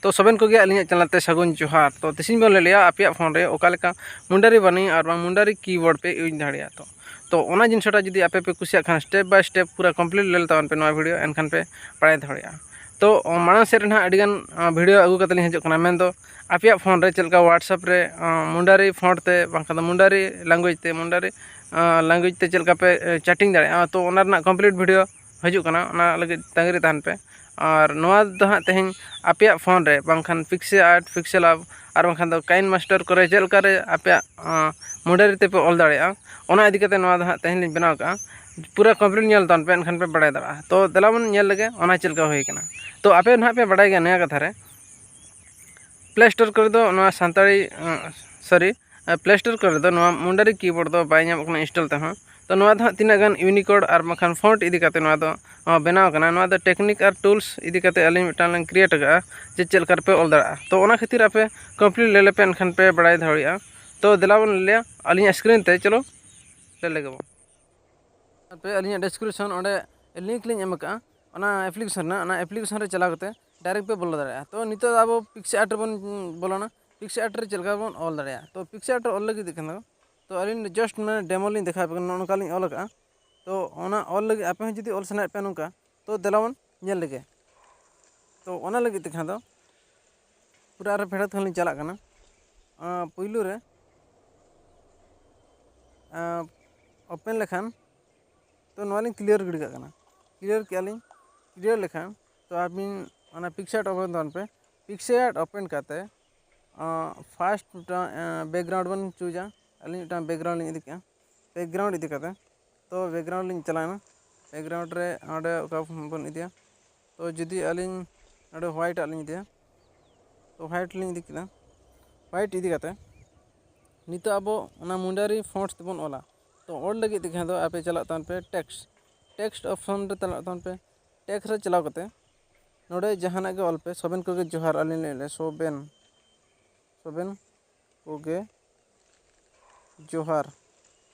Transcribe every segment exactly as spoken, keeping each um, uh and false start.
ᱛᱚ ᱥᱚᱵᱮᱱ ᱠᱚᱜᱮ ᱟᱹᱞᱤᱧᱟᱜ ᱪᱮᱱᱮᱞ ᱛᱮ ᱥᱟᱹᱜᱩᱱ ᱡᱚᱦᱟᱨ᱾ ᱛᱚ ᱛᱮᱦᱮᱧ ᱵᱚᱱ ᱞᱟᱹᱭᱟ ᱟᱯᱮᱭᱟᱜ ᱯᱷᱳᱱ ᱨᱮ ᱚᱠᱟ ᱞᱮᱠᱟ ᱢᱩᱱᱰᱟᱨᱤ ᱵᱟᱱᱤ ᱟᱨ ᱵᱟᱝ ᱢᱩᱱᱰᱟᱨᱤ ᱠᱤᱵᱳᱨᱰ ᱯᱮ ᱤᱭᱩᱡᱽ ᱫᱟᱲᱮᱭᱟᱜᱼᱟ᱾ ᱛᱚ ᱛᱚ ᱚᱱᱟ ᱡᱤᱱᱤᱥᱴᱟ ᱡᱩᱫᱤ ᱟᱯᱮ ᱯᱮ ᱠᱩᱥᱤᱭᱟᱜ ᱠᱷᱟᱱ, step by step ᱯᱩᱨᱟᱹ complete ᱞᱮᱞ ᱛᱟᱵᱚᱱ ᱯᱮ ᱱᱚᱣᱟ ᱵᱷᱤᱰᱤᱭᱳ, ᱮᱱᱠᱷᱟᱱ ᱯᱮ ᱵᱟᱲᱟᱭ ᱫᱟᱲᱮᱭᱟᱜᱼᱟ᱾ ᱛᱚ ᱢᱟᱲᱟᱝ ᱥᱮᱫ ᱨᱮ ᱱᱟᱦᱟᱜ ᱟᱹᱰᱤᱜᱟᱱ ᱵᱷᱤᱰᱤᱭᱳ ᱟᱹᱜᱩ ᱠᱟᱛᱮ ᱞᱤᱧ ᱦᱤᱡᱩᱜ ᱠᱟᱱᱟ, ᱢᱮᱱᱫᱚ ᱟᱯᱮᱭᱟᱜ ᱯᱷᱳᱱ ᱨᱮ ᱪᱮᱫ ᱞᱮᱠᱟ WhatsApp ᱨᱮ ᱢᱩᱱᱰᱟᱨᱤ ᱯᱷᱚᱱᱴ ᱛᱮ ᱵᱟᱝᱠᱷᱟᱱ ᱫᱚ ᱢᱩᱱᱰᱟᱨᱤ ᱞᱮᱝᱜᱩᱭᱮᱡᱽ ᱛᱮ, ᱢᱩᱱᱰᱟᱨᱤ ᱞᱮᱝᱜᱩᱭᱮᱡᱽ ᱛᱮ ᱪᱮᱫ ᱞᱮᱠᱟ ᱯᱮ ᱪᱮᱴᱤᱝ ᱫᱟᱲᱮᱭᱟᱜᱼᱟ, ᱛᱚ ᱚᱱᱟ ᱨᱮᱱᱟᱜ complete ᱵᱷᱤᱰᱤᱭᱳ ᱦᱤᱡᱩᱜ ᱠᱟᱱᱟ, ᱚᱱᱟ ᱞᱟᱹᱜᱤᱫ ᱛᱟᱺᱜᱤ ᱨᱮ ᱛᱟᱦᱮᱱ ᱯᱮ᱾ ᱟᱨ ᱱᱚᱣᱟ ᱫᱚ ᱦᱟᱸᱜ ᱛᱮᱦᱮᱧ ᱟᱯᱮᱭᱟᱜ ᱯᱷᱳᱱ ᱨᱮ ᱵᱟᱝᱠᱷᱟᱱ PicsArt, PixelLab ᱟᱨ ᱵᱟᱝᱠᱷᱟᱱ ᱫᱚ KineMaster ᱠᱚᱨᱮ ᱪᱮᱫ ᱞᱮᱠᱟᱨᱮ ᱟᱯᱮᱭᱟᱜ ᱢᱩᱱᱰᱟᱨᱤ ᱛᱮᱯᱮ ᱚᱞ ᱫᱟᱲᱮᱭᱟᱜᱼᱟ, ᱚᱱᱟ ᱤᱫᱤ ᱠᱟᱛᱮ ᱱᱚᱣᱟ ᱫᱚ ᱦᱟᱸᱜ ᱛᱮᱦᱮᱧ ᱞᱤᱧ ᱵᱮᱱᱟᱣ ᱠᱟᱜᱼᱟ᱾ ᱯᱩᱨᱟᱹ complete ᱧᱮᱞ ᱛᱟᱵᱚᱱ ᱯᱮ, ᱮᱱᱠᱷᱟᱱ ᱯᱮ ᱵᱟᱲᱟᱭ ᱫᱟᱲᱮᱭᱟᱜᱼᱟ᱾ ᱛᱚ ᱫᱮᱞᱟ ᱵᱚᱱ ᱧᱮᱞ ᱞᱮᱜᱮ ᱚᱱᱟ ᱪᱮᱫ ᱞᱮᱠᱟ ᱦᱩᱭ ᱠᱟᱱᱟ᱾ ᱛᱚ ᱟᱯᱮ ᱱᱟᱦᱟᱜ ᱯᱮ ᱵᱟᱲᱟᱭ ᱜᱮᱭᱟ ᱱᱤᱭᱟᱹ ᱠᱟᱛᱷᱟ ᱨᱮ, Play Store ᱠᱚᱨᱮ ᱫᱚ ᱱᱚᱣᱟ ᱥᱟᱱᱛᱟᱲᱤ, ᱥᱚᱨᱤ, Play Store ᱠᱚᱨᱮ ᱫᱚ ᱱᱚᱣᱟ ᱢᱩᱱᱰᱟᱨᱤ ᱠᱤᱵᱳᱨᱰ ᱫᱚ ᱵᱟᱭ ᱧᱟᱢᱚᱜ ᱠᱟᱱᱟ install ᱛᱮᱦᱚᱸ᱾ ᱛᱚ ᱱᱚᱣᱟ ᱫᱚ ᱦᱟᱸᱜ ᱛᱤᱱᱟᱹᱜ ᱜᱟᱱ Unicode ᱟᱨ ᱵᱟᱝᱠᱷᱟᱱ ᱯᱷᱚᱱᱴ ᱤᱫᱤ ᱠᱟᱛᱮ ᱱᱚᱣᱟ ᱫᱚ ᱵᱮᱱᱟᱣ ᱠᱟᱱᱟ᱾ ᱱᱚᱣᱟ ᱫᱚ ᱴᱮᱠᱱᱤᱠ ᱟᱨ ᱴᱩᱞᱥ ᱤᱫᱤ ᱠᱟᱛᱮ ᱟᱹᱞᱤᱧ ᱢᱤᱫᱴᱟᱝ ᱞᱤᱧ ᱠᱨᱤᱭᱮᱴ ᱟᱠᱟᱫᱼᱟ, ᱡᱮ ᱪᱮᱫ ᱞᱮᱠᱟ ᱨᱮᱯᱮ ᱚᱞ ᱫᱟᱲᱮᱭᱟᱜᱼᱟ᱾ ᱛᱚ ᱚᱱᱟ ᱠᱷᱟᱹᱛᱤᱨ ᱟᱯᱮ complete ᱞᱮ ᱞᱮᱯᱮ, ᱮᱱᱠᱷᱟᱱ ᱯᱮ ᱵᱟᱲᱟᱭ ᱫᱟᱲᱮᱭᱟᱜᱼᱟ᱾ ᱛᱚ ᱫᱮᱞᱟ ᱵᱚᱱ ᱞᱟᱹᱭᱟ ᱟᱹᱞᱤᱧᱟᱜ screen ᱛᱮ, ᱪᱚᱞᱚ ᱞᱮ ᱞᱮᱜᱮ ᱵᱚᱱ᱾ ᱟᱯᱮ ᱟᱹᱞᱤᱧᱟᱜ description ᱚᱸᱰᱮ link ᱞᱤᱧ ᱮᱢ ᱟᱠᱟᱫᱼᱟ, ᱚᱱᱟ application ᱨᱮᱱᱟᱜ, ᱚᱱᱟ application ᱨᱮ ᱪᱟᱞᱟᱣ ᱠᱟᱛᱮ direct ᱯᱮ ᱵᱚᱞᱚ ᱫᱟᱲᱮᱭᱟᱜᱼᱟ᱾ ᱛᱚ ᱱᱤᱛᱚᱜ ᱟᱵᱚ PicsArt ᱨᱮᱵᱚᱱ ᱵᱚᱞᱚᱱᱟ᱾ PicsArt ᱨᱮ ᱪᱮᱫ ᱞᱮᱠᱟ ᱵᱚᱱ ᱚᱞ ᱫᱟᱲᱮᱭᱟᱜᱼᱟ? ᱛᱚ PicsArt ᱨᱮ ᱚᱞ ᱞᱟᱹᱜᱤᱫ ᱛᱮᱠᱷᱟᱱ ᱫᱚ, ᱛᱚ ᱟᱹᱞᱤᱧ just ᱢᱟᱱᱮ demo ᱞᱤᱧ ᱫᱮᱠᱷᱟᱣ ᱟᱯᱮ ᱠᱟᱱᱟ, ᱱᱚᱜᱼᱚ ᱱᱚᱝᱠᱟ ᱞᱤᱧ ᱚᱞ ᱟᱠᱟᱫᱼᱟ᱾ ᱛᱚ ᱚᱱᱟ ᱚᱞ ᱞᱟᱹᱜᱤᱫ ᱟᱯᱮ ᱦᱚᱸ ᱡᱩᱫᱤ ᱚᱞ ᱥᱟᱱᱟᱭᱮᱫ ᱯᱮᱭᱟ ᱱᱚᱝᱠᱟ, ᱛᱚ ᱫᱮᱞᱟ ᱵᱚᱱ ᱧᱮᱞ ᱞᱮᱜᱮ᱾ ᱛᱚ ᱚᱱᱟ ᱞᱟᱹᱜᱤᱫ ᱛᱮᱠᱷᱟᱱ ᱫᱚ ᱯᱩᱨᱟᱹ ᱟᱨᱦᱚᱸ ᱯᱷᱮᱰᱟᱛ ᱠᱷᱚᱱ ᱞᱤᱧ ᱪᱟᱞᱟᱜ ᱠᱟᱱᱟ᱾ ᱟᱸ, ᱯᱩᱭᱞᱩ ᱨᱮ, ᱟᱸ, open ᱞᱮᱠᱷᱟᱱ, ᱛᱚ ᱱᱚᱣᱟ ᱞᱤᱧ clear ᱜᱤᱰᱤ ᱠᱟᱜ ᱠᱟᱱᱟ᱾ Clear ᱠᱮᱜᱼᱟ ᱞᱤᱧ᱾ Clear ᱞᱮᱠᱷᱟᱱ ᱛᱚ ᱟᱹᱵᱤᱱ ᱚᱱᱟ PicsArt open ᱛᱟᱵᱚᱱ ᱯᱮ᱾ PicsArt open ᱠᱟᱛᱮ, ᱟᱸ, first ᱢᱤᱫᱴᱟᱝ, ᱟᱸ, background ᱵᱚᱱ ᱪᱩᱡᱟ᱾ ᱟᱹᱞᱤᱧ ᱢᱤᱫᱴᱟᱝ background ᱞᱤᱧ ᱤᱫᱤ ᱠᱮᱜᱼᱟ᱾ Background ᱤᱫᱤ ᱠᱟᱛᱮ, ᱛᱚ background ᱞᱤᱧ ᱪᱟᱞᱟᱣᱮᱱᱟ᱾ Background ᱨᱮ ᱚᱸᱰᱮ ᱚᱠᱟ ᱵᱚᱱ ᱤᱫᱤᱭᱟ, ᱛᱚ ᱡᱩᱫᱤ ᱟᱹᱞᱤᱧ ᱱᱚᱰᱮ white ᱟᱜ ᱞᱤᱧ ᱤᱫᱤᱭᱟ, ᱛᱚ white ᱞᱤᱧ ᱤᱫᱤ ᱠᱮᱫᱟ᱾ White ᱤᱫᱤ ᱠᱟᱛᱮ ᱱᱤᱛᱚᱜ ᱟᱵᱚ ᱚᱱᱟ ᱢᱩᱱᱰᱟᱨᱤ ᱯᱷᱚᱱᱴ ᱛᱮᱵᱚᱱ ᱚᱞᱟ᱾ ᱛᱚ ᱚᱞ ᱞᱟᱹᱜᱤᱫ ᱛᱮᱠᱷᱟᱱ ᱫᱚ ᱟᱯᱮ ᱪᱟᱞᱟᱜ ᱛᱟᱵᱚᱱ ᱯᱮ text, text option ᱨᱮ ᱪᱟᱞᱟᱜ ᱛᱟᱵᱚᱱ ᱯᱮ᱾ Text ᱨᱮ ᱪᱟᱞᱟᱣ ᱠᱟᱛᱮ ᱱᱚᱰᱮ ᱡᱟᱦᱟᱱᱟᱜ ᱜᱮ ᱚᱞ ᱯᱮ, ᱥᱚᱵᱮᱱ ᱠᱚᱜᱮ ᱡᱚᱦᱟᱨ, ᱟᱹᱞᱤᱧ ᱞᱤᱧ ᱚᱞᱮᱫᱼᱟ ᱥᱚᱵᱮᱱ, ᱥᱚᱵᱮᱱ ᱠᱚᱜᱮ ᱡᱚᱦᱟᱨ,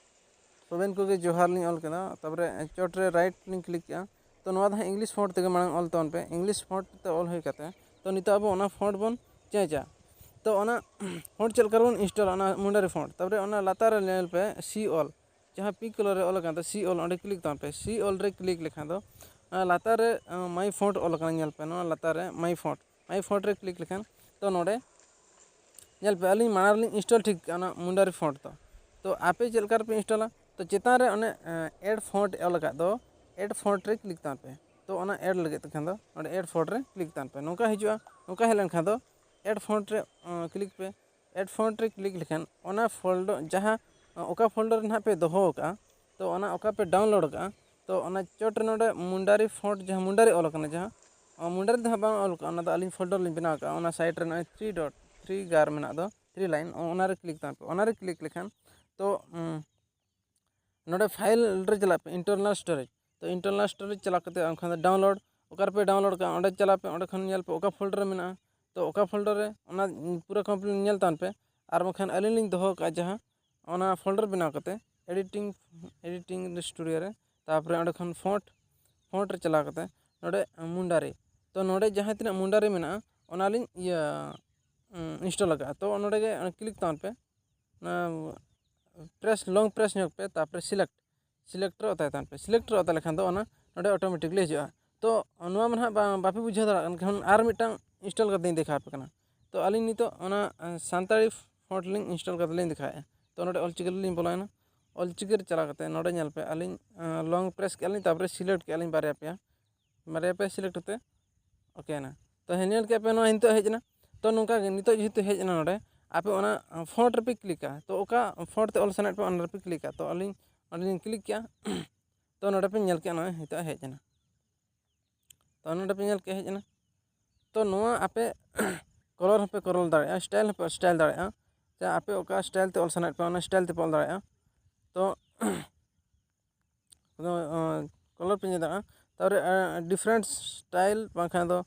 ᱥᱚᱵᱮᱱ ᱠᱚᱜᱮ ᱡᱚᱦᱟᱨ ᱞᱤᱧ ᱚᱞ ᱠᱮᱫᱟ᱾ ᱛᱟᱨᱯᱚᱨᱮ ᱪᱚᱴ ᱨᱮ right ᱞᱤᱧ click ᱠᱮᱫᱟ᱾ ᱛᱚ ᱱᱚᱣᱟ ᱫᱚ ᱦᱟᱸᱜ English font ᱛᱮᱜᱮ ᱢᱟᱲᱟᱝ ᱚᱞ ᱛᱟᱵᱚᱱ ᱯᱮ᱾ English font ᱛᱮ ᱚᱞ ᱦᱩᱭ ᱠᱟᱛᱮ ᱛᱚ ᱱᱤᱛᱚᱜ ᱟᱵᱚ ᱚᱱᱟ ᱯᱷᱚᱱᱴ ᱵᱚᱱ ᱪᱮᱧᱡᱟ᱾ ᱛᱚ ᱚᱱᱟ ᱯᱷᱚᱱᱴ ᱪᱮᱫ ᱞᱮᱠᱟ ᱨᱮᱵᱚᱱ ᱤᱱᱥᱴᱚᱞᱟ, ᱚᱱᱟ ᱢᱩᱱᱰᱟᱨᱤ ᱯᱷᱚᱱᱴ, ᱛᱟᱨᱯᱚᱨᱮ ᱚᱱᱟ ᱞᱟᱛᱟᱨ ᱨᱮ ᱧᱮᱞ ᱯᱮ ᱥᱤ ᱚᱞ, ᱡᱟᱦᱟᱸ ᱯᱤᱝᱠ ᱠᱟᱞᱟᱨ ᱨᱮ ᱚᱞ ᱟᱠᱟᱱ ᱛᱟᱦᱮᱸ ᱥᱤ ᱚᱞ, ᱚᱸᱰᱮ ᱠᱞᱤᱠ ᱛᱟᱵᱚᱱ ᱯᱮ᱾ ᱥᱤ ᱚᱞ ᱨᱮ ᱠᱞᱤᱠ ᱞᱮᱠᱷᱟᱱ ᱫᱚ ᱚᱱᱟ ᱞᱟᱛᱟᱨ ᱨᱮ ᱢᱟᱭ ᱯᱷᱚᱱᱴ ᱚᱞ ᱟᱠᱟᱱᱟ, ᱧᱮᱞ ᱯᱮ ᱱᱚᱣᱟ ᱞᱟᱛᱟᱨ ᱨᱮ ᱢᱟᱭ ᱯᱷᱚᱱᱴ, ᱢᱟᱭ ᱯᱷᱚᱱᱴ ᱨᱮ ᱠᱞᱤᱠ ᱞᱮᱠᱷᱟᱱ ᱛᱚ ᱱᱚᱰᱮ ᱧᱮᱞ ᱯᱮ ᱟᱹᱞᱤᱧ ᱢᱟᱲᱟᱝ ᱨᱮᱞᱤᱧ ᱤᱱᱥᱴᱚᱞ ᱴᱷᱤᱠ ᱠᱟᱜᱼᱟ ᱚᱱᱟ ᱢᱩᱱᱰᱟᱨᱤ ᱯᱷᱚᱱᱴ ᱫᱚ᱾ ᱛᱚ ᱟᱯᱮ ᱪᱮᱫ ᱞᱮᱠᱟ ᱨᱮᱯᱮ ᱤᱱᱥᱴᱚᱞᱟ? ᱛᱚ ᱪᱮᱛᱟᱱ ᱨᱮ ᱚᱱᱮ ᱮᱰ ᱯᱷᱚᱱᱴ ᱚᱞ ᱟᱠᱟᱫ ᱫᱚ, ᱮᱰ ᱯᱷᱚᱱᱴ ᱨᱮ ᱠᱞᱤᱠ ᱛᱟᱵᱚᱱ ᱯᱮ᱾ ᱛᱚ ᱚᱱᱟ ᱮᱰ ᱞᱟᱹᱜᱤᱫ ᱛᱮᱠᱷᱟᱱ ᱫᱚ ᱱᱚᱰᱮ ᱮᱰ ᱯᱷᱚᱱᱴ ᱨᱮ ᱠᱞᱤᱠ ᱛᱟᱵᱚᱱ ᱯᱮ᱾ ᱱᱚᱝᱠᱟ ᱦᱤᱡᱩᱜᱼᱟ᱾ ᱱᱚᱝᱠᱟ ᱦᱮᱡ ᱞᱮᱱᱠᱷᱟᱱ ᱫᱚ ᱮᱰ ᱯᱷᱚᱱᱴ ᱨᱮ ᱠᱞᱤᱠ ᱯᱮ᱾ ᱮᱰ ᱯᱷᱚᱱᱴ ᱨᱮ ᱠᱞᱤᱠ ᱞᱮᱠᱷᱟᱱ ᱚᱱᱟ ᱯᱷᱳᱞᱰᱟᱨ ᱡᱟᱦᱟᱸ ᱚᱠᱟ ᱯᱷᱳᱞᱰᱟᱨ ᱨᱮ ᱱᱟᱦᱟᱜ ᱯᱮ ᱫᱚᱦᱚ ᱟᱠᱟᱫᱼᱟ, ᱛᱚ ᱚᱱᱟ ᱚᱠᱟ ᱯᱮ ᱰᱟᱣᱩᱱᱞᱳᱰ ᱟᱠᱟᱫᱼᱟ, ᱛᱚ ᱚᱱᱟ ᱪᱚᱴ ᱨᱮ ᱱᱚᱰᱮ ᱢᱩᱱᱰᱟᱨᱤ ᱯᱷᱚᱱᱴ, ᱡᱟᱦᱟᱸ ᱢᱩᱱᱰᱟᱨᱤ ᱚᱞ ᱟᱠᱟᱱᱟ, ᱡᱟᱦᱟᱸ ᱢᱩᱱᱰᱟᱨᱤ ᱫᱚ ᱦᱟᱸᱜ ᱵᱟᱝ ᱚᱞ ᱠᱟᱜᱼᱟ, ᱚᱱᱟ ᱫᱚ ᱟᱹᱞᱤᱧ ᱯᱷᱳᱞᱰᱟᱨ ᱞᱤᱧ ᱵᱮᱱᱟᱣ ᱟᱠᱟᱫᱼᱟ᱾ ᱚᱱᱟ ᱥᱟᱭᱤᱰ ᱨᱮ ᱱᱚᱜᱼᱚᱭ ᱛᱷᱨᱤ ᱰᱚᱴ ᱛᱷᱨᱤ ᱜᱟᱨ ᱢᱮᱱᱟᱜ ᱫᱚ, ᱛᱷᱨᱤ ᱞᱟᱭᱤᱱ, ᱚᱱᱟ ᱨᱮ ᱠᱞᱤᱠ ᱛᱟᱵᱚᱱ ᱯᱮ᱾ ᱚᱱᱟ ᱨᱮ ᱠᱞᱤᱠ ᱞᱮᱠᱷᱟᱱ ᱛᱚ ᱱᱚᱰᱮ ᱯᱷᱟᱭᱤᱞ ᱨᱮ ᱪᱟᱞᱟᱜ ᱯᱮ, ᱤᱱᱴᱟᱨᱱᱟᱞ ᱥᱴᱳᱨᱮᱡᱽ᱾ ᱛᱚ ᱤᱱᱴᱟᱨᱱᱟᱞ ᱥᱴᱳᱨᱮᱡᱽ ᱪᱟᱞᱟᱣ ᱠᱟᱛᱮ ᱚᱱᱠᱷᱟᱱ ᱫᱚ ᱰᱟᱣᱩᱱᱞᱳᱰ, ᱚᱠᱟ ᱨᱮᱯᱮ ᱰᱟᱣᱩᱱᱞᱳᱰ ᱠᱟᱜᱼᱟ ᱚᱸᱰᱮ ᱪᱟᱞᱟᱜ ᱯᱮ᱾ ᱚᱸᱰᱮ ᱠᱷᱚᱱ ᱧᱮᱞ ᱯᱮ ᱚᱠᱟ ᱯᱷᱳᱞᱰᱟᱨ ᱨᱮ ᱢᱮᱱᱟᱜᱼᱟ᱾ ᱛᱚ ᱚᱠᱟ ᱯᱷᱳᱞᱰᱟᱨ ᱨᱮ, ᱚᱱᱟ ᱯᱩᱨᱟᱹ ᱠᱚᱢᱯᱞᱤᱴ ᱧᱮᱞ ᱛᱟᱵᱚᱱ ᱯᱮ᱾ ᱟᱨ ᱵᱟᱝᱠᱷᱟᱱ ᱟᱹᱞᱤᱧ ᱞᱤᱧ ᱫᱚᱦᱚ ᱠᱟᱜᱼᱟ ᱡᱟᱦᱟᱸ, ᱚᱱᱟ ᱯᱷᱳᱞᱰᱟᱨ ᱵᱮᱱᱟᱣ ᱠᱟᱛᱮ ᱮᱰᱤᱴᱤᱝ, ᱮᱰᱤᱴᱤᱝ ᱥᱴᱩᱰᱤᱭᱳ ᱨᱮ, ᱛᱟᱨᱯᱚᱨᱮ ᱚᱸᱰᱮ ᱠᱷᱚᱱ ᱯᱷᱚᱱᱴ, ᱯᱷᱚᱱᱴ ᱨᱮ ᱪᱟᱞᱟᱣ ᱠᱟᱛᱮ ᱱᱚᱰᱮ ᱢᱩᱱᱰᱟᱨᱤ, ᱛᱚ ᱱᱚᱰᱮ ᱡᱟᱦᱟᱸ ᱛᱤᱱᱟᱹᱜ ᱢᱩᱱᱰᱟᱨᱤ ᱢᱮᱱᱟᱜᱼᱟ ᱚᱱᱟᱞᱤᱧ ᱤᱭᱟᱹ ᱤᱱᱥᱴᱚᱞ ᱟᱠᱟᱫᱼᱟ᱾ ᱛᱚ ᱱᱚᱰᱮ ᱜᱮ ᱠᱞᱤᱠ ᱛᱟᱵᱚᱱ ᱯᱮ᱾ ᱯᱨᱮᱥ, ᱞᱚᱝ ᱯᱨᱮᱥ ᱧᱚᱜ ᱯᱮ, ᱛᱟᱨᱯᱚᱨᱮ ᱥᱤᱞᱮᱠᱴ, ᱥᱤᱞᱮᱠᱴ ᱨᱮ ᱚᱛᱟᱭ ᱛᱟᱵᱚᱱ ᱯᱮ᱾ ᱥᱤᱞᱮᱠᱴ ᱨᱮ ᱚᱛᱟ ᱞᱮᱠᱷᱟᱱ ᱫᱚ ᱚᱱᱟ ᱱᱚᱰᱮ ᱚᱴᱳᱢᱮᱴᱤᱠᱞᱤ ᱦᱤᱡᱩᱜᱼᱟ᱾ ᱛᱚ ᱱᱚᱣᱟ ᱢᱟ ᱱᱟᱦᱟᱜ ᱵᱟᱝ, ᱵᱟᱯᱮ ᱵᱩᱡᱷᱟᱹᱣ ᱫᱟᱲᱮᱭᱟᱜ ᱠᱟᱱ ᱠᱷᱟᱱ ᱟᱨ ᱢᱤᱫᱴᱟᱝ ᱤᱱᱥᱴᱚᱞ ᱠᱟᱛᱮᱧ ᱫᱮᱠᱷᱟᱣ ᱟᱯᱮ ᱠᱟᱱᱟ᱾ ᱛᱚ ᱟᱹᱞᱤᱧ ᱱᱤᱛᱚᱜ ᱚᱱᱟ ᱥᱟᱱᱛᱟᱲᱤ ᱯᱷᱚᱱᱴ ᱞᱤᱧ ᱤᱱᱥᱴᱚᱞ ᱠᱟᱛᱮ ᱞᱤᱧ ᱫᱮᱠᱷᱟᱣᱮᱫᱼᱟ᱾ ᱛᱚ ᱱᱚᱰᱮ ᱚᱞᱪᱤᱠᱤ ᱨᱮᱞᱤᱧ ᱵᱚᱞᱚᱭᱮᱱᱟ᱾ ᱚᱞᱪᱤᱠᱤ ᱨᱮ ᱪᱟᱞᱟᱣ ᱠᱟᱛᱮ ᱱᱚᱰᱮ ᱧᱮᱞ ᱯᱮ ᱟᱹᱞᱤᱧ ᱞᱚᱝ ᱯᱨᱮᱥ ᱠᱮᱫᱼᱟ ᱞᱤᱧ, ᱛᱟᱨᱯᱚᱨᱮ ᱥᱤᱞᱮᱠᱴ ᱠᱮᱫᱼᱟ ᱞᱤᱧ ᱵᱟᱨᱭᱟ ᱯᱮᱭᱟ, ᱵᱟᱨᱭᱟ ᱯᱮᱭᱟ ᱥᱤᱞᱮᱠᱴ ᱠᱟᱛᱮ ᱳᱠᱮ ᱮᱱᱟ᱾ ᱛᱚ ᱦᱮᱸ, ᱧᱮᱞ ᱠᱮᱫ ᱯᱮ ᱱᱚᱣᱟ ᱱᱤᱛᱚᱜ ᱦᱮᱡ ᱮᱱᱟ᱾ ᱛᱚ ᱱᱚᱝᱠᱟ ᱜᱮ ᱱᱤᱛᱚᱜ ᱡᱮᱦᱮᱛᱩ ᱦᱮᱡ ᱮᱱᱟ ᱱᱚᱰᱮ, ᱟᱯᱮ ᱚᱱᱟ ᱯᱷᱚᱱᱴ ᱨᱮᱯᱮ ᱠᱞᱤᱠᱟ᱾ ᱛᱚ ᱚᱠᱟ ᱯᱷᱚᱱᱴ ᱛᱮ ᱚᱞ ᱥᱟᱱᱟᱭᱮᱫ ᱯᱮ ᱚᱱᱟ ᱨᱮᱯᱮ ᱠᱞᱤᱠᱟ᱾ ᱛᱚ ᱟᱹᱞᱤᱧ ᱚᱸᱰᱮᱞᱤᱧ ᱠᱞᱤᱠ ᱠᱮᱜᱼᱟ᱾ ᱛᱚ ᱱᱚᱰᱮ ᱯᱮ ᱧᱮᱞ ᱠᱮᱜᱼᱟ ᱱᱚᱜᱼᱚᱭ ᱱᱤᱛᱚᱜ ᱦᱮᱡ ᱮᱱᱟ᱾ ᱛᱚ ᱱᱚᱰᱮ ᱯᱮ ᱧᱮᱞ ᱠᱮᱜᱼᱟ ᱦᱮᱡ ᱮᱱᱟ᱾ ᱛᱚ ᱱᱚᱣᱟ ᱟᱯᱮ ᱠᱚᱞᱚᱨ ᱦᱚᱸᱯᱮ ᱠᱚᱞᱚᱨ ᱫᱟᱲᱮᱭᱟᱜᱼᱟ, ᱥᱴᱟᱭᱤᱞ ᱦᱚᱸᱯᱮ ᱥᱴᱟᱭᱤᱞ ᱫᱟᱲᱮᱭᱟᱜᱼᱟ᱾ ᱡᱮ ᱟᱯᱮ ᱚᱠᱟ ᱥᱴᱟᱭᱤᱞ ᱛᱮ ᱚᱞ ᱥᱟᱱᱟᱭᱮᱫ ᱯᱮᱭᱟ ᱚᱱᱟ ᱥᱴᱟᱭᱤᱞ ᱛᱮᱯᱮ ᱚᱞ ᱫᱟᱲᱮᱭᱟᱜᱼᱟ᱾ ᱛᱚ ᱟᱫᱚ ᱠᱚᱞᱚᱨ ᱯᱮ ᱧᱮᱞ ᱫᱟᱲᱮᱭᱟᱜᱼᱟ᱾ ᱛᱟᱨᱯᱚᱨᱮ ᱰᱤᱯᱷᱟᱨᱮᱱᱴ ᱥᱴᱟᱭᱤᱞ ᱵᱟᱝᱠᱷᱟᱱ ᱫᱚ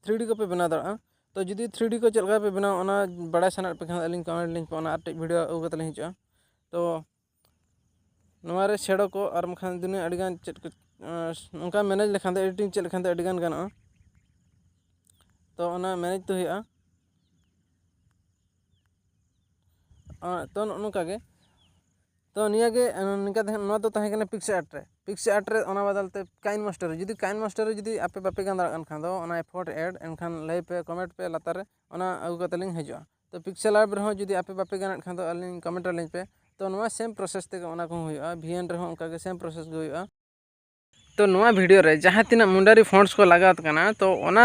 ᱛᱷᱨᱤ ᱰᱤ ᱠᱚᱯᱮ ᱵᱮᱱᱟᱣ ᱫᱟᱲᱮᱭᱟᱜᱼᱟ᱾ ᱛᱚ ᱡᱩᱫᱤ ᱛᱷᱨᱤ ᱰᱤ ᱠᱚ ᱪᱮᱫ ᱞᱮᱠᱟ ᱯᱮ ᱵᱮᱱᱟᱣᱟ ᱚᱱᱟ ᱵᱟᱲᱟᱭ ᱥᱟᱱᱟᱭᱮᱫ ᱯᱮ ᱠᱷᱟᱱ ᱟᱹᱞᱤᱧ ᱠᱚᱢᱮᱱᱴ ᱞᱤᱧ ᱯᱮ, ᱚᱱᱟ ᱟᱨ ᱢᱤᱫᱴᱮᱡ ᱵᱷᱤᱰᱤᱭᱳ ᱟᱹᱜᱩ ᱠᱟᱛᱮ ᱞᱤᱧ ᱦᱤᱡᱩᱜᱼᱟ᱾ ᱛᱚ ᱱᱚᱣᱟ ᱨᱮ ᱥᱮᱰᱳ ᱠᱚ ᱟᱨ ᱵᱟᱝᱠᱷᱟᱱ ᱫᱩᱱᱤᱭᱟᱹ ᱟᱹᱰᱤᱜᱟᱱ ᱪᱮᱫ ᱠᱚ ᱱᱚᱝᱠᱟ ᱢᱮᱱᱮᱡᱽ ᱞᱮᱠᱷᱟᱱ ᱫᱚ, ᱮᱰᱤᱴᱤᱝ ᱪᱮᱫ ᱞᱮᱠᱷᱟᱱ ᱫᱚ ᱟᱹᱰᱤ ᱜᱟᱱ ᱜᱟᱱᱚᱜᱼᱟ᱾ ᱛᱚ ᱚᱱᱟ ᱢᱮᱱᱮᱡᱽ ᱛᱮ ᱦᱩᱭᱩᱜᱼᱟ᱾ ᱛᱚ ᱱᱚᱜᱼᱚ ᱱᱚᱝᱠᱟ ᱜᱮ᱾ ᱛᱚ ᱱᱤᱭᱟᱹ ᱜᱮ ᱱᱤᱝᱠᱟ ᱛᱟᱦᱮᱸ, ᱱᱚᱣᱟ ᱫᱚ ᱛᱟᱦᱮᱸ ᱠᱟᱱᱟ PicsArt ᱨᱮ᱾ PicsArt ᱨᱮ ᱚᱱᱟ ᱵᱚᱫᱚᱞ ᱛᱮ KineMaster ᱨᱮ, ᱡᱩᱫᱤ KineMaster ᱨᱮ ᱡᱩᱫᱤ ᱟᱯᱮ ᱵᱟᱯᱮ ᱜᱟᱱ ᱫᱟᱲᱮᱭᱟᱜ ᱠᱟᱱ ᱠᱷᱟᱱ ᱫᱚ ᱚᱱᱟ ᱮᱯᱷᱳᱨᱴ ᱮᱰ, ᱮᱱᱠᱷᱟᱱ ᱞᱟᱹᱭ ᱯᱮ, ᱠᱚᱢᱮᱱᱴ ᱯᱮ ᱞᱟᱛᱟᱨ ᱨᱮ, ᱚᱱᱟ ᱟᱹᱜᱩ ᱠᱟᱛᱮ ᱞᱤᱧ ᱦᱤᱡᱩᱜᱼᱟ᱾ ᱛᱚ PixelLab ᱨᱮᱦᱚᱸ ᱡᱩᱫᱤ ᱟᱯᱮ ᱵᱟᱯᱮ ᱜᱟᱱᱮᱫ ᱠᱷᱟᱱ ᱫᱚ ᱟᱹᱞᱤᱧ ᱠᱚᱢᱮᱱᱴ ᱟᱹᱞᱤᱧ ᱯᱮ᱾ ᱛᱚ ᱱᱚᱣᱟ ᱥᱮᱢ ᱯᱨᱚᱥᱮᱥ ᱛᱮᱜᱮ ᱚᱱᱟ ᱠᱚᱦᱚᱸ ᱦᱩᱭᱩᱜᱼᱟ᱾ ᱵᱷᱤ ᱮᱱ ᱨᱮᱦᱚᱸ ᱚᱱᱠᱟ ᱜᱮ ᱥᱮᱢ ᱯᱨᱚᱥᱮᱥ ᱜᱮ ᱦᱩᱭᱩᱜᱼᱟ᱾ ᱛᱚ ᱱᱚᱣᱟ ᱵᱷᱤᱰᱤᱭᱳ ᱨᱮ ᱡᱟᱦᱟᱸ ᱛᱤᱱᱟᱹᱜ ᱢᱩᱱᱰᱟᱨᱤ ᱯᱷᱚᱱᱴᱥ ᱠᱚ ᱞᱟᱜᱟᱣ ᱠᱟᱱᱟ, ᱛᱚ ᱚᱱᱟ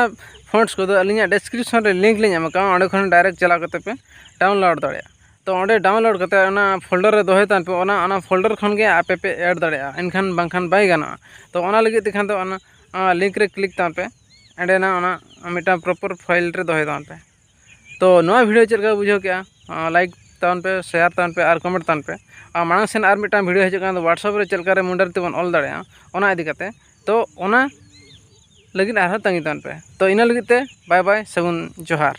ᱯᱷᱚᱱᱴᱥ ᱠᱚᱫᱚ ᱟᱹᱞᱤᱧᱟᱜ ᱰᱮᱥᱠᱨᱤᱯᱥᱚᱱ ᱨᱮ ᱞᱤᱝᱠ ᱞᱤᱧ ᱮᱢ ᱟᱠᱟᱫᱼᱟ, ᱚᱸᱰᱮ ᱠᱷᱚᱱ ᱰᱟᱭᱨᱮᱠᱴ ᱪᱟᱞᱟᱣ ᱠᱟᱛᱮ ᱯᱮ ᱰᱟᱣᱩᱱᱞᱳᱰ ᱫᱟᱲᱮᱭᱟᱜᱼᱟ᱾ ᱛᱚ ᱚᱸᱰᱮ ᱰᱟᱣᱩᱱᱞᱳᱰ ᱠᱟᱛᱮ ᱚᱱᱟ ᱯᱷᱳᱞᱰᱟᱨ ᱨᱮ ᱫᱚᱦᱚᱭ ᱛᱟᱵᱚᱱ ᱯᱮ, ᱚᱱᱟ, ᱚᱱᱟ ᱯᱷᱳᱞᱰᱟᱨ ᱠᱷᱚᱱ ᱜᱮ ᱟᱯᱮ ᱯᱮ ᱮᱰ ᱫᱟᱲᱮᱭᱟᱜᱼᱟ, ᱮᱱᱠᱷᱟᱱ ᱵᱟᱝᱠᱷᱟᱱ ᱵᱟᱭ ᱜᱟᱱᱚᱜᱼᱟ᱾ ᱛᱚ ᱚᱱᱟ ᱞᱟᱹᱜᱤᱫ ᱛᱮᱠᱷᱟᱱ ᱫᱚ ᱚᱱᱟ, ᱚᱱᱟ ᱞᱤᱝᱠ ᱨᱮ ᱠᱞᱤᱠ ᱛᱟᱵᱚᱱ ᱯᱮ, ᱚᱸᱰᱮᱱᱟᱜ ᱚᱱᱟ ᱢᱤᱫᱴᱟᱝ ᱯᱨᱚᱯᱚᱨ ᱯᱷᱟᱭᱤᱞ ᱨᱮ ᱫᱚᱦᱚᱭ ᱛᱟᱵᱚᱱ ᱯᱮ᱾ ᱛᱚ ᱱᱚᱣᱟ ᱵᱷᱤᱰᱤᱭᱳ ᱪᱮᱫ ᱞᱮᱠᱟ ᱵᱩᱡᱷᱟᱹᱣ ᱠᱮᱜᱼᱟ? ᱞᱟᱭᱤᱠ ᱛᱟᱵᱚᱱ ᱯᱮ, ᱥᱮᱭᱟᱨ ᱛᱟᱵᱚᱱ ᱯᱮ ᱟᱨ ᱠᱚᱢᱮᱱᱴ ᱛᱟᱵᱚᱱ ᱯᱮ᱾ ᱟᱨ ᱢᱟᱲᱟᱝ ᱥᱮᱱ ᱟᱨ ᱢᱤᱫᱴᱟᱝ ᱵᱷᱤᱰᱤᱭᱳ ᱦᱤᱡᱩᱜ ᱠᱟᱱᱟ, WhatsApp ᱨᱮ ᱪᱮᱫ ᱞᱮᱠᱟ ᱨᱮ ᱢᱩᱱᱰᱟᱨᱤ ᱛᱮᱵᱚᱱ ᱚᱞ ᱫᱟᱲᱮᱭᱟᱜᱼᱟ, ᱚᱱᱟ ᱤᱫᱤ ᱠᱟᱛᱮ᱾ ᱛᱚ ᱚᱱᱟ ᱞᱟᱹᱜᱤᱫ ᱟᱨᱦᱚᱸ ᱛᱟᱺᱜᱤ ᱛᱟᱵᱚᱱ ᱯᱮ᱾ ᱛᱚ ᱤᱱᱟᱹ ᱞᱟᱹᱜᱤᱫ ᱛᱮ ᱵᱟᱭ ᱵᱟᱭ, ᱥᱟᱹᱜᱩᱱ ᱡᱚᱦᱟᱨ᱾